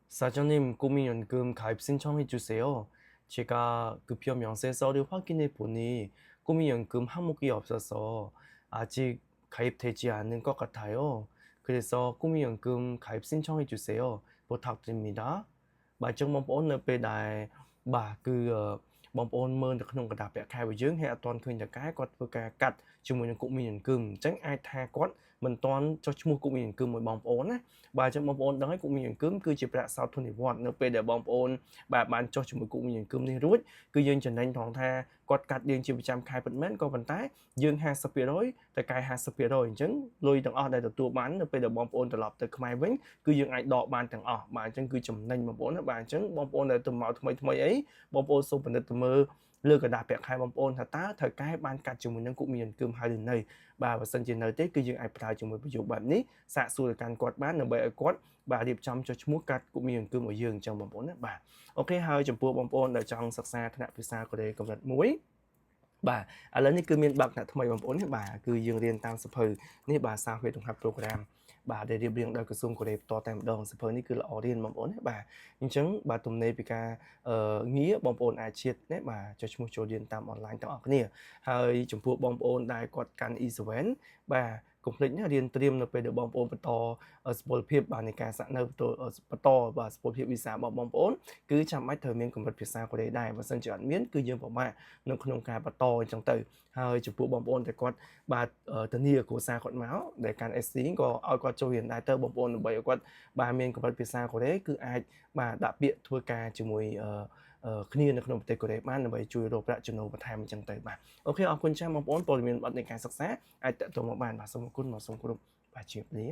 사장님, 국민연금 가입 신청해 주세요. 제가 급여 명세서를 확인해 보니 국민연금 항목이 없어서 아직 가입되지 않은 것 같아요. 그래서 국민연금 가입 신청해 주세요. 부탁드립니다. បាទអញ្ចឹងបងប្អូននៅពេលដែលបាទគឺបងប្អូនមើលនៅក្នុងក្រដាសប្រាក់ខែរបស់យើងហើយអត់ទាន់ឃើញថៅកែគាត់ធ្វើការកាត់ជាមួយនឹង 국민연금 អញ្ចឹងអាចថាគាត់មិនទាន់ចុះឈ្មោះ 국민연금 មួយបងប្អូនណាបាទអញ្ចឹងបងប្អូនដឹងហើយ 국민연금 គឺជាប្រាក់សោធននិវត្តន៍នៅពេលដែលបងប្អូនបាទបានចុះជាមួយ 국민연금 នេះរួចគឺយើងចំណេញត្រង់ថាគាត់កាត់យើងជាប្រចាំខែពិតមែនក៏ប៉ុន្តែយើង50%តែកែ50%អញ្ចឹងលុយទាំងអស់ដែលទទួលបាននៅពេលដែលបងប្អូនត្រឡប់ទៅខ្មែរវិញគឺយើងអាចដកបានទាំងអស់បាទអញ្ចឹងគឺចំណេញបងប្អូនណាបាទអញ្ចឹងបងប្អូនដែលទៅមកថ្មីថ្មីអីបងប្អូនសូមពិនិត្យទៅមើលលើក្រដាសប្រាក់ខែបងប្អូនថាតើថៅកែបានកាត់ជាមួយនឹង 국민연금 ហើយឬនៅបាទបើសិនជានៅទេគឺយើងអាចប្រើជាមួយប្រយោគបែបនេះសាកសួរទៅកាន់គាត់បានដើម្បីឲ្យគាត់បាទរៀបចំចុះឈ្មោះកាត់ 국민연금 ឲ្យយើងអញ្ចឹងបងប្អូនណាបាទ OK ហើយចំពោះបងប្អូនដែលចង់សិក្សាថ្នាក់ភាសាកូរ៉េកម្រិត1បាទឥឡូវនេះគឺមានបើកថ្នាក់ថ្មីបងប្អូននេះបាទគឺយើងរៀនតាមសៀវភៅនេះបាទសាវេទង្ហាត់ program បាទដែលរៀបរៀងដោយក្រសួងកូរ៉េផ្ទាល់តែម្ដងសៀវភៅនេះគឺល្អរៀនបងប្អូនណាបាទអញ្ចឹងបាទទំនេរពីការងារបងប្អូនអាចជាតិណាបាទចុះឈ្មោះចូលរៀនតាមអនឡាញទាំងអស់គ្នាហើយចំពោះបងប្អូនដែលគាត់កាន់ E7 បាទកុំភ្លេចណារៀនត្រៀមនៅពេលដែលបងប្អូនបន្តសុពលភាពបាទនៃការសាក់នៅបន្តបាទសុពលភាពវីសារបស់បងប្អូនគឺចាំបាច់ត្រូវមានកម្រិតភាសាកូរ៉េដែរបើសិនជាអត់មានគឺយើងពិបាកនៅក្នុងការបន្តអញ្ចឹងទៅហើយចំពោះបងប្អូនដែលគាត់បាទធានាគ្រួសារគាត់មកដែលកាន់ SC ក៏ឲ្យគាត់ចូលរៀនដែរទៅបងប្អូនដើម្បីឲ្យគាត់បាទមានកម្រិតភាសាកូរ៉េគឺអាចបាទដាក់ពាក្យធ្វើការជាមួយគ្នានៅក្នុងប្រទេសកូរ៉េបានដើម្បីជួយរកប្រាក់ចំណូលបន្ថែមអញ្ចឹងទៅបាទ OK អរគុណចាស់បងប្អូនព័ត៌មានបទនៃការសិក្សាអាចទាក់ទងមកបានបាទសូមអរគុណបាទសូមគោរពបាទជម្រាបលា។